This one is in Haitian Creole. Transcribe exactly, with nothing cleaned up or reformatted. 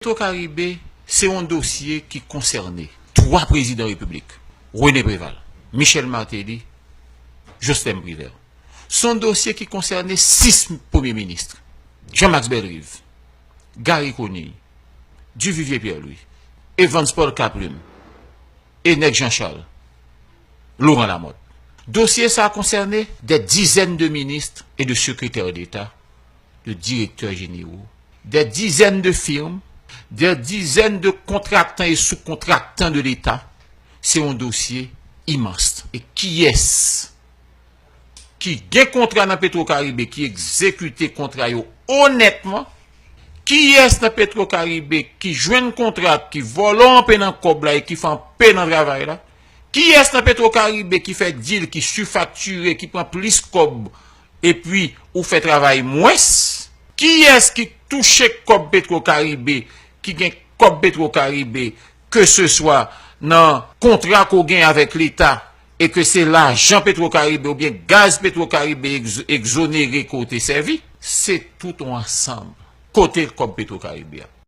Petro Caribe se yon dosye ki konsène twa prezidan repiblik, René Préval, Michel Martelly, Joslèm Privert. Se yon dosye ki konsène sis premye minis, Jean-Max Bellerive, Garry Conille, Duvivier Pierre-Louis, Evans Paul Caplume, e Nèg Jean Charles, Laurent Lamothe. Dosye sa a konsène des dizaines de ministres et de secrétaires d'État, de directeurs généraux, des dizaines de firmes, des dizaines de contractants et sous-contractants de l'État. Se yon dosye imans. E kiyès ki gen kontra nan Petro Caribe ki egzekite kontra yo onètman? Kiyès nan Petro Caribe ki jwenn kontra, ki vòlò anpe nan kòb la e ki fè anpe nan travay la? Kiyès nan Petro Caribe ki fè dil, ki sifaktire, ki pran plis kòb epi ou fè travay mwens? Kiyès ki touche kòb Petro Caribe, ki gen kòb Petro Caribe, ke se swa nan kontra ke w gen avèk Leta, e ke se lajan Petro Caribe oubyen gaz Petro Caribe egz-, egzonere ke w te sèvi? Se tout yon ansanm. Kote kòb Petro Caribe a?